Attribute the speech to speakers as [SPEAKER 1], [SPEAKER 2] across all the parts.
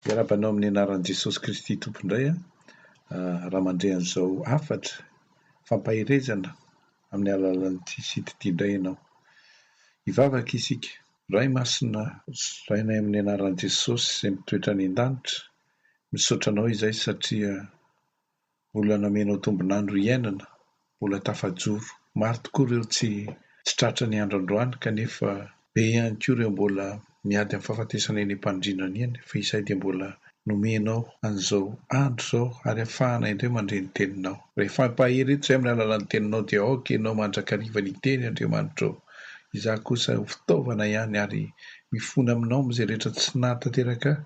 [SPEAKER 1] Miarahaba anao amin'ny anaran'i Jesosy Kristy Tompo indray aho raha mandre an'izao hafatra fampaherezana amin'ny alalan'ity site ity indray ianao. Hivavaka isika. Ray Masina, Rainay amin'ny anaran'i Jesosy izay mitoetra any an-danitra, misaotra Anao izahay satria Mbola namenao tombon'andro hiainana, mbola tafajoro. Maro tokoa ireo tsy tsy tratra ny andro androany kanefa be ihany koa ireo mbola miady amin'ny fahafatesana eny am-pandrinana eny fa izahay dia mbola nomenao an'izao andro izao ary afahana indray mandre ny teninao. Rehefa ampahery eto izahay amin'ny alalan'ny teninao dia aoka ianao mandrakariva ny hiteny Andriamanitra ô. Izaho kosa ho fitaovana ihany ary mifona aminao amin'izay rehetra tsy nahatanteraka ahy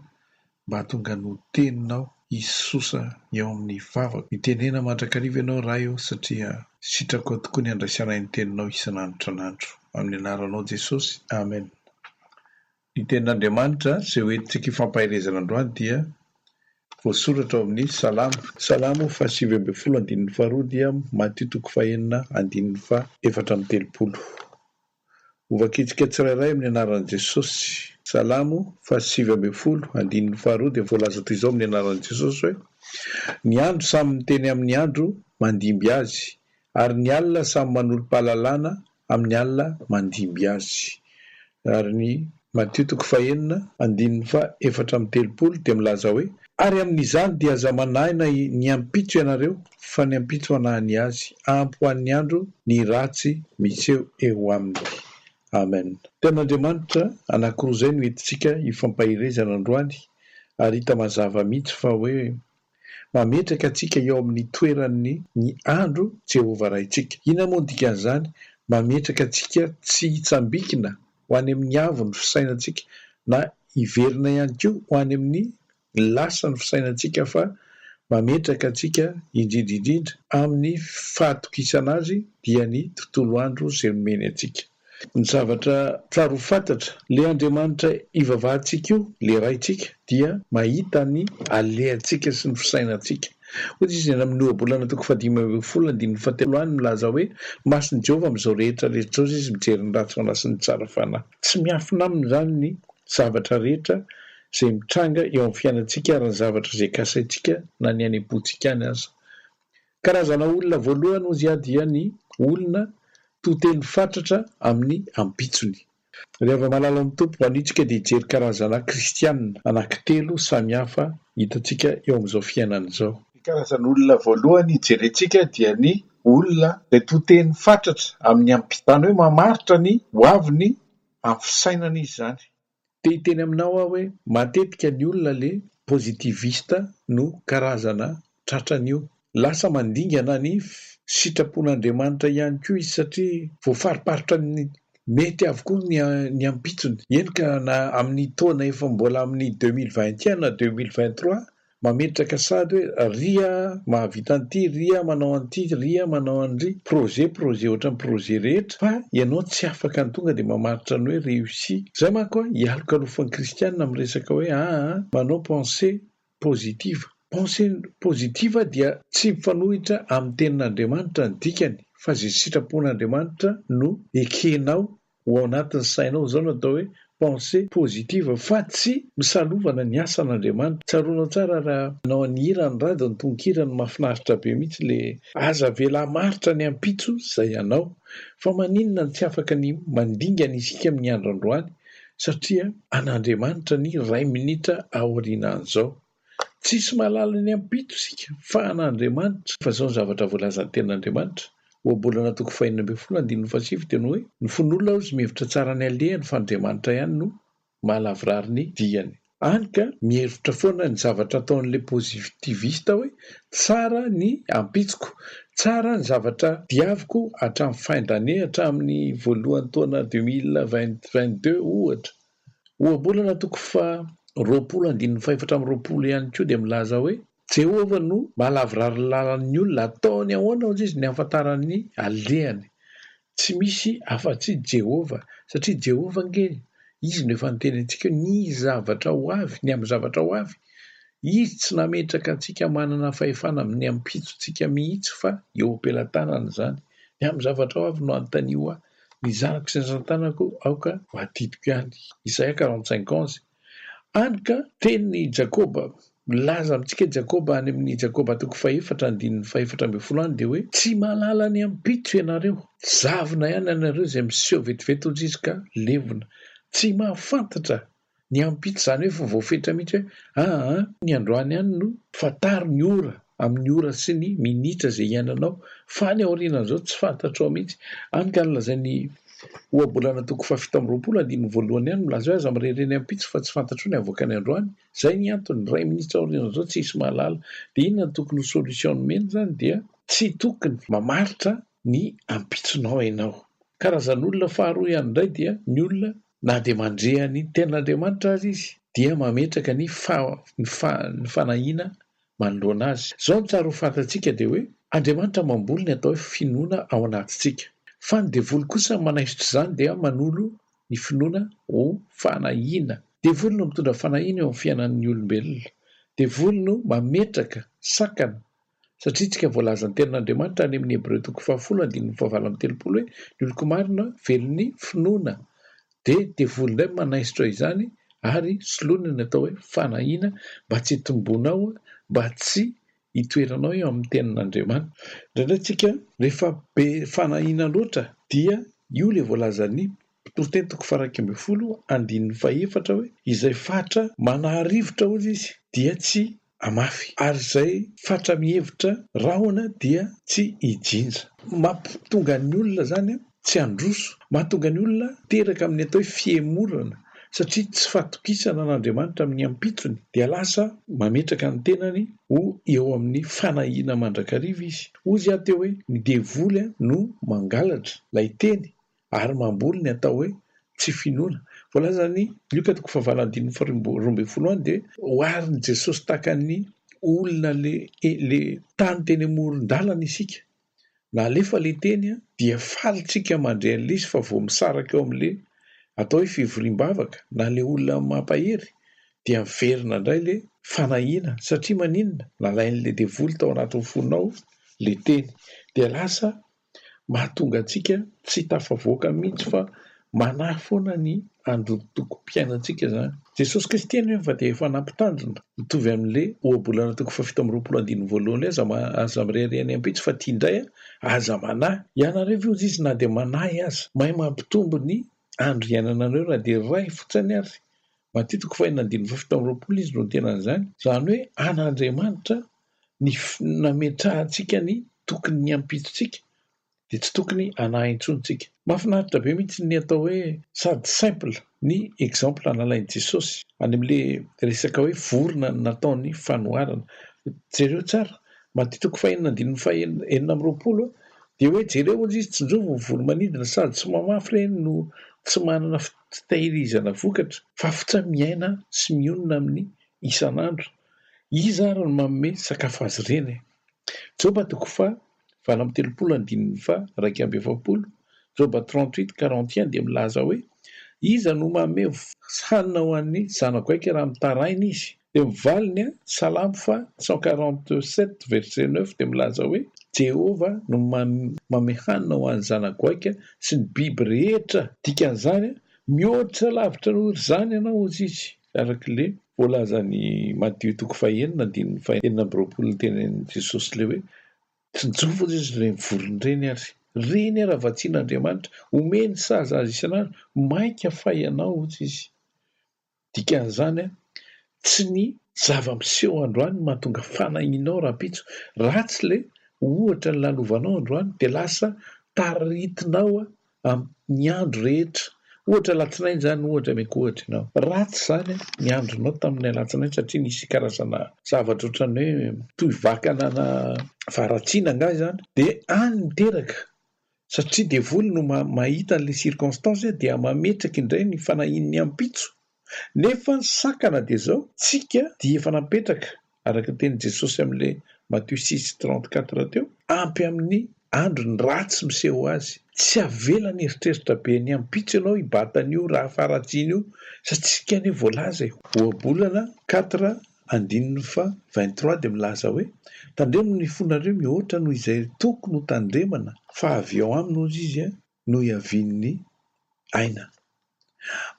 [SPEAKER 1] Mba hahatonga ny ho teninao hisosa eo amin'ny vavako. Mitenena mandrakariva ianao Ray ô satria sitrakao tokoa ny handraisanay ny teninao isan'andro tran'andro. Amin'ny anaranao Jesosy. Amen. Ny tenin'Andriamanitra izay ho entintsika hifampaherezana androany dia voasoratra ao amin'ny Salamo. Salamo faha-19 andininy faharoa dia Matio toko fahenina andininy faha-34. Hovakintsika tsirairay amin'ny anaran'i Jesosy. Salamo faha-19, andininy faharoa dia voalaza toy izao amin'ny anaran'i Jesosy hoe, Ny andro samy miteny amin'ny andro mandimby azy, ary ny alina samy manolo-pahalalana amin'ny alina mandimby azy. Ary ny Matio toko fahenina, andininy faha-34 dia milaza hoe, Ary amin'izany dia aza manahy na ny ampitso ianareo, fa ny ampitso hanahy ny azy, ampy ho an'ny andro ny ratsy miseho eo aminy. Amen. Tenin'Andriamanitra anankiroa izay no entintsika hifampaherezana androany, ary hita mazava mihitsy fa hoe mametraka antsika eo amin'ny toeran'ny ny andro Jehovah Raintsika. Inona moa no dikan'izany? Mametraka antsika tsy hitsambikina ho any amin'ny avo ny fisainantsika na hiverina ihany koa ho any amin'ny lasa ny fisainantsika fa mametraka antsika indrindra indrindra amin'ny fahatokisana azy dia ny tontolo andro izay nomeny antsika. Ny zavatra tsara ho fantatra, le Andriamanitra ivavahantsika io, le Raintsika, dia mahita ny alehantsika sy ny fisainantsika. Hoy izy any amin'ny Ohabolana toko faha-15 andininy fahatelo any milaza hoe, Masin'i Jehovah amin'izao rehetra rehetra izao izy mijery ny ratsy fanahy sy ny tsara fanahy. Tsy miafina aminy izany ny zavatra rehetra izay mitranga eo amin'ny fiainantsika ary ny zavatra izay kasaintsika na ny any am-pontsika any aza. Karazana olona voalohany hozy aho dia ny olona to teny fatratra amin'ny ampitsony. Ry hava-malala ao amin'ny Tompo, anio tsika dia hijery karazana kristiana anankitelo samy hafa hitantsika eo amin'izao fiainana izao. Ny karazan'olona voalohany hijerentsika dia ny olona izay to teny fatratra amin'ny ampitsony. Izany hoe mamaritra ny hoaviny amin'ny fisainana izy izany. Te hiteny aminao aho hoe matetika ny olona le positiviste no karazana tratran'io. Lasa mandingana ny sitrapon'Andriamanitra ihany koa izy satria voafariparitra ny mety avokoa ny ny ampitsony. Eny ka na amin'ny taona efa mbola amin'ny 2021 na 2023 Mametraka sady hoe ry a mahavita an'ity, ry a manao an'ity, ry a manao an'ry, projet projet ohatran'ny projet rehetra fa ianao tsy afaka ny tonga dia mamaritra ny hoe réussi. Zay manko a ialokalofan'ny kristiana amin'ny resaka hoe aa manao pensée positive. Pensée positive dia tsy mifanohitra amin'ny tenin'Andriamanitra ny dikany fa zay sitrapon'Andriamanitra no ekenao ho ao anatin'ny sainao, izao no atao hoe pensée positive fa tsy misalovana ny asan'Andriamanitra. Tsaroanao tsara raha nanao ny hira ny rado, ny tononkirany mahafinaritra be mihitsy le aza avela hamaritra ny ampitso izay anao. Fa maninona no tsy afaka ny mandingana isika amin'ny andro androany satria an'Andriamanitra ny iray minitra aorianan'izao. Tsisy mahalala ny ampitso isika fa an'Andriamanitra. Fa izao ny zavatra voalazan'ny tenin'Andriamanitra, Ohabolana toko fahenina ambin'ny folo andininy fahasivy dia ny hoe, Ny fon'olona hozy mihevitra tsara ny alehany fa Andriamanitra ihany no mahalavorary ny diany. Hany ka mihevitra foana ny zavatra ataon'ilay positiviste hoe tsara ny ampitsoko, tsara ny zavatra diaviko hatramin'ny fin d'année, hatramin'ny voalohan'ny taona 2022 ohatra. Ohabolana toko faha 20 andininy faha-24 ihany koa dia milaza hoe, Jehovah no mahalavorary ny lalan'ny olona, ataony ahoana hozy izy ny hahafantarany ny alehany? Tsy misy afa-tsy Jehovah, satria Jehovah ange, Izy no efa niteny antsika hoe ny zavatra ho avy, ny amin'ny zavatra ho avy. Izy tsy nametraka antsika manana fahefana amin'ny ampitsontsika mihitsy fa eo am-pelatanany izany. Ny amin'ny zavatra ho avy no anontanio ahy. Ny zanako sy ny zantanako aoka ho adidiko ihany. Isaia 45 11. Hany ka tenin'i Jakoba, milaza amintsika i Jakoba any amin'ny Jakoba toko fahefatra andininy fahefatra ambinifolo any dia hoe, Tsy mahalala ny ampitso ianareo, zavona ihany ianareo izay miseho vetivety hozy izy ka levona. Tsy mahafantatra ny ampitso, izany hoe efa voafetra mihitsy hoe aa ny androany ihany no fantaro ny ora amin'ny ora sy ny minitra izay iainanao fa ny aorianan'izao tsy fantatrao mihitsy. Any ka nolazain'ny Ohabolana toko fahafito amby 20 andininy voalohany ihany milaza hoe aza mirehareha ny ampitso fa tsy fantatrao ny havoakany androany. Izay ny antony, iray minitra aorianan'izao tsy hisy mahalala. Dia inona no tokony ho solution nomena izany dia tsy tokony mamaritra ny ampitsonao ianao. Karazan'olona faharoa ihany indray dia ny olona Na dia mandre ny Tenin'Andriamanitra aza izy, dia mametraka ny ny fanahiana manoloana azy. Izao no tsara ho fantatsika dia hoe, Andriamanitra mamboly ny atao hoe finoana ao anatintsika. Fa ny devoly kosa manaisotra izany dia manolo ny finoana ho fanahiana. Devoly no mitondra fanahiana eo amin'ny fiainan'ny olombelona. Devoly no mametraka sakana Satria tsika voalazan'ny tenin'Andriamanitra any amin'ny Hebreo toko fahafolo andininy fahavalo amby 30 hoe ny oloko marina velon'ny finoana dia devoly indray manaisotra izany ary soloina ny atao hoe fanahiana mba tsy hitombonao mba tsy hitoeranao eo amin'ny tenin'Andriamanitra. Indraindray tsika rehefa be fanahiana loatra dia io ilay voalazan'ny Mpitoriteny toko faha-11 andininy fahefatra hoe izay fatra manaharivotra hozy izy dia tsy hamafy ary izay fatra mihevitra rahona dia tsy hijinja. Mampitonga ny olona izany tsy handroso, mahatonga ny olona teraka amin'ny atao hoe fihemorana satria tsy fahatokisana an'Andriamanitra amin'ny ampitsony dia lasa mametraka ny tenany ho eo amin'ny fanahiana mandrakariva izy. Hozy aho teo hoe ny devoly no mangalatra ilay teny ary mamboly ny atao hoe tsy finoana. Voalazan'i Lioka toko fahavalo andininy faharoa 12 any dia oharin'i Jesosy tahaka ny olona le le tany teny amoron-dalana isika. Nalefa le teny dia faly tsika mandre an'ilay izy fa vao misaraka eo amin'le atao hoe fivoriam-bavaka na le olona mampahery dia miverina indray le fanahiana satria maninona? Nalain'le devoly tao anatin'ny fonao le teny dia lasa mahatonga antsika tsy tafavoaka mihitsy fa manahy foana ny androtokom-piainantsika izany. Jesosy Kristy anefa dia efa nampitandrina, mitovy amin'ilay ohabolana toko fahafito amby 20 andininy voalohany ilay aza aza mirehareha ny ampitso fa ity indray aza manahy. Ianareo ve hozy izy na dia manahy aza, mahay mampitombo ny andro iainanareo na dia iray fotsiny ary. Matio toko fahenina andininy fahafito amby 20 izy no niteny an'izany. Izany hoe an'Andriamanitra ny nametrahantsika ny tokony ampitsontsika dia tsy tokony hanahy intsony tsika. Mahafinaritra be mihitsy ny atao hoe sady simple ny exemple nalain'i Jesosy any amin'le resaka hoe vorona nataony fanoharana. Jereo tsara, Matio toko fahenina andininy faha 26 dia hoe jereo hozy izy tsinjovy ny voro-manidina sady tsy mamafy ireny no tsy manana fitehirizana vokatra fa fotsy miaina sy mionona amin'ny isan'andro. Iza ary no manome sakafo azy ireny e? Joba toko faha 38 andininy faha 41, Joba 38, 41 dia milaza hoe, Iza no manome hanina ho an'ny zana-goaika raha mitaraina izy? Dia ny valiny, Salamo faha 147 verset 9 dia milaza hoe, Jehovah no manome hanina ho an'ny zana-goaika sy ny biby rehetra. Dikan'izany, mihoatra lavitra noho izany ianao, hozy izy. Araka ilay voalazan'i Matio toko fahenina andininy fahenina amby 20 notenenin'i Jesosy ilay hoe, Tsinjovy hozy izy ireny volony ireny ary ireny ary havatsian'Andriamanitra, omeny sazy azy isan'andro, mainka fa ianao hozy izy. Dikan'izany, tsy ny zava-miseho androany no mahatonga fanahianao rahampitso, ratsy ilay ohatra nolalovanao androany dia lasa taritinao amin'ny andro rehetra. Ohatra alatsinainy izany ohatra omeko ohatra ianao. Ratsy izany ny andronao tamin'ny alatsinainy satria nisy karazana zavatra ohatran'ny hoe toy vakana na faharatsiana angaha izany. Dia any miteraka satria devoly no mahita an'ilay circonstance dia mametraka indray ny fanahian'ny ampitso. Nefa ny sakana dia izao, tsika dia efa napetraka araka ny tenin'i Jesosy amin'ilay Matio 6, 34 teo, ampy amin'ny andro ny ratsy miseho azy. Tsy avelany hieritreritra be ny ampitso ianao hibata an'io raha faharatsiana io satria anie voalaza e! Ohabolana quatre andininy faha 23 dia milaza hoe, Tandremo ny fonareo mihoatra noho izay tokony ho tandremana fa avy ao aminy hozy izy no hiavian'ny aina.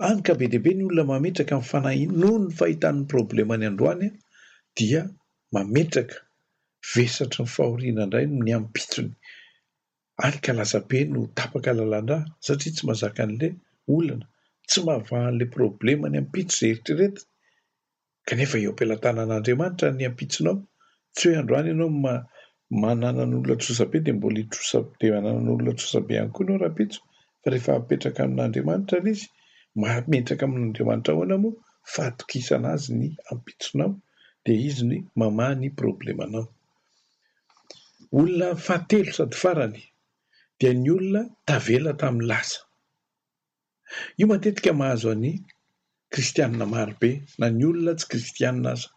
[SPEAKER 1] Hany ka be dia be ny olona mametraka ny fanahiny noho ny fahitany ny problemany androany dia mametraka vesatry ny fahoriana indray ny ampitsony. Hany ka lasa be no tapaka lalan-drà satria tsy mahazaka an'ilay olana, tsy mahavaha an'ilay problemany ampitso izay eritreretiny. Kanefa eo am-pelatanan'Andriamanitra ny ampitsonao, tsy hoe androany ianao mananan'olona trosa be dia mbola hitrosa dia hananan'olona trosa be ihany koa ianao rahampitso, fa rehefa apetraka amin'Andriamanitra ilay izy, mametraka amin'Andriamanitra ahoana moa? Fahatokisana Azy ny ampitsonao dia Izy no mamaha ny problemanao. Olona fahatelo sady farany dia ny olona tavela tamin'ny lasa. Io matetika mahazo an'ny kristianina maro be, na ny olona tsy kristianina aza.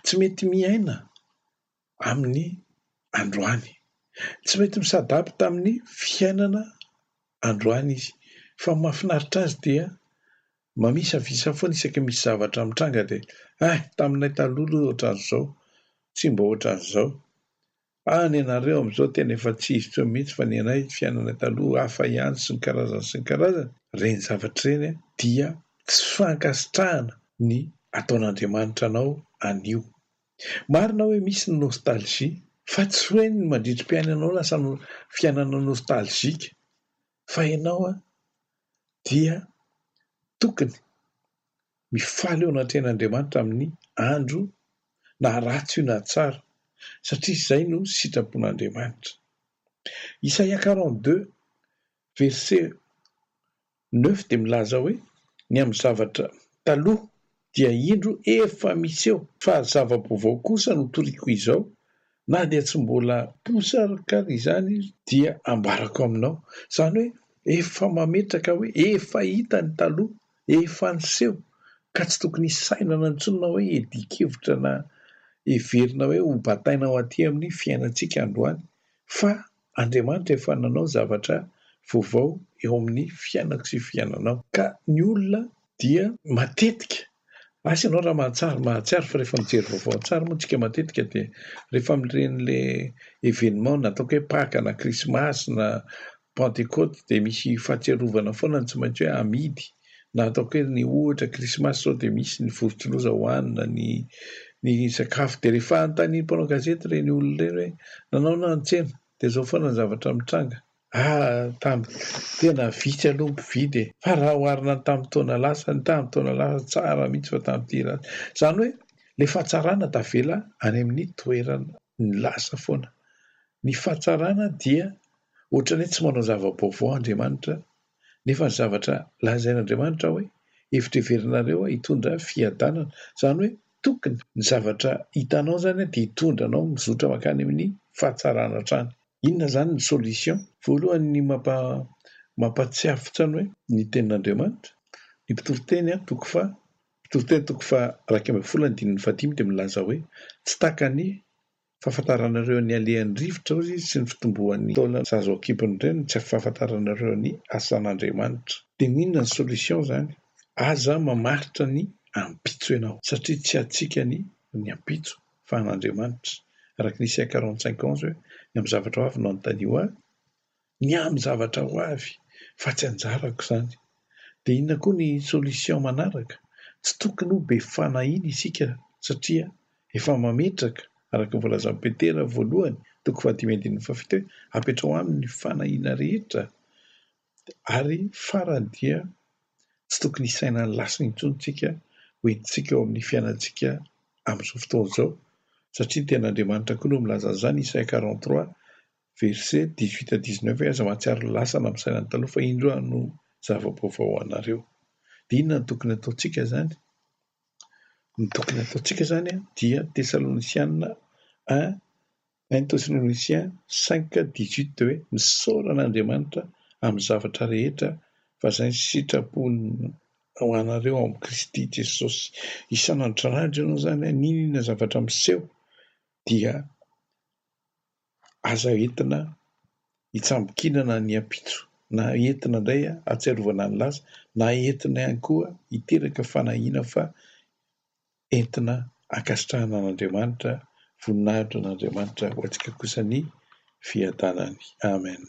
[SPEAKER 1] Tsy mety miaina amin'ny androany. Tsy mety mi-s'adapte amin'ny fiainana androany izy. Fa ny mahafinaritra azy dia mamisavisa foana isaky ny misy zavatra mitranga dia, eh, taminay taloha aloha ohatran'izao, tsy mba ohatran'izao. Ah ny anareo amin'izao tena efa tsy izy intsony mihitsy fa ny anay fiainana taloha hafa ihany sy ny karazany sy ny karazany, ireny zavatra ireny dia tsy fankasitrahana ny ataon'Andriamanitra anao anio. Marina hoe misy ny nostalgie fa tsy hoe ny mandritrim-piainanao lasa fiainana nostalgique fa ianao dia tokony mifaly eo anatrehan'Andriamanitra amin'ny andro na ratsy io na tsara, satria izay no sitrapon'Andriamanitra. Isaia 42 verset 9 dia milaza hoe, Ny amin'ny zavatra taloha dia indro efa miseho, fa zava-baovao kosa no toriko izao, na dia tsy mbola posaka ary izany dia ambarako aminao. Izany hoe efa mametraka hoe efa hita ny taloha, efa niseho, ka tsy tokony hisainana intsony na hoe hiadian-kevitra na heverina hoe ho bataina ho aty amin'ny fiainantsika androany fa Andriamanitra efa nanao zavatra vaovao eo amin'ny fiainako sy fiainanao. Ka ny olona dia matetika, asa ianao raha mahatsara, mahatsiaro fa rehefa mijery vaovao an-tsary moa tsika matetika dia rehefa amin'ireny le événement na ataoko hoe Paka na Krismasy na Pantekoty dia misy fahatsiarovana foana ny tsy maintsy hoe amidy na ataoko hoe ny ohatra krismasy izao dia misy ny vorontsiloza hohanina, ny ny sakafo dia rehefa anontanian'ny mpanao gazety ireny olona ireny hoe nanao na ny tsena dia izao foana ny zavatra mitranga. Ah tam tena vitsy aloha ny mpividy e! Fa raha oharina ny tamin'ny taona lasa, ny tamin'ny taona lasa tsara mihitsy fa tamin'ity ratsy. Izany hoe ilay fahatsarana tavela any amin'ny toerana ny lasa foana. Ny fahatsarana dia Ohatran'ny hoe tsy manao zava-baovao Andriamanitra, nefa ny zavatra lazain'Andriamanitra hoe, hevitra heverinareo hitondra fiadanana. Izany hoe tokony ny zavatra hitanao izany dia hitondra anao mizotra mankany amin'ny fahatsarana hatrany. Inona izany ny solution? Voalohany ny mampatsiahy fotsiny hoe ny tenin'Andriamanitra, ny mpitoriteny toko faha, mpitoriteny toko faha 11 andininy fahadimy dia milaza hoe tsy tahaka ny Fahafantaranareo ny alehan'ny rivotra hozy izy sy ny fitomboan'ny taolan'ny zaza ao an-kibon'ny reniny tsy fahafantaranareo ny asan'Andriamanitra. Dia n'inona ny solution zany? Aza mamaritra ny ampitso ianao satria tsy antsika ny ny ampitso fa an'Andriamanitra. Araka ny Isaia 45 11 hoe ny amin'ny zavatra ho avy no anontanio ahy, ny amin'ny zavatra ho avy fa tsy anjarako izany. Dia inona koa ny solution manaraka? Tsy tokony ho be fanahiana isika satria efa mametraka, araka ny voalazan'i Petera voalohany, toko fahadimy andininy fahafito hoe apetraho aminy ny fanahiana rehetra ary farany dia tsy tokony hisaina ny lasa intsony isika ho entintsika eo amin'ny fiainantsika amin'izao fotoana izao satria ny tenin'Andriamanitra koa no milaza an'izany, Isaia 43 Verset 18 à 19 hoe aza mahatsiaro ny lasa na misaina ny taloha fa indro aho no zava-baovao ho anareo. Dia inona no tokony hataontsika izany? Ny tokony hataontsika izany dia Tesalonisiana un, un Thessaloniciens cinq dix-huit dia hoe misaora an'Andriamanitra amin'ny zavatra rehetra fa izay ny sitrapony ho anareo ao amin'i Kristy Jesosy. Isan'andro isan'andro ianao izany n'inon'inona zavatra miseho dia Aza entina hitsambikinana ny ampitso, na entina indray hahatsiarovana ny lasa, na entina ihany koa hiteraka fanahiana fa entina hankasitrahana an'Andriamanitra, voninahitra an'Andriamanitra, ho antsika kosa ny fiadanany. Amen.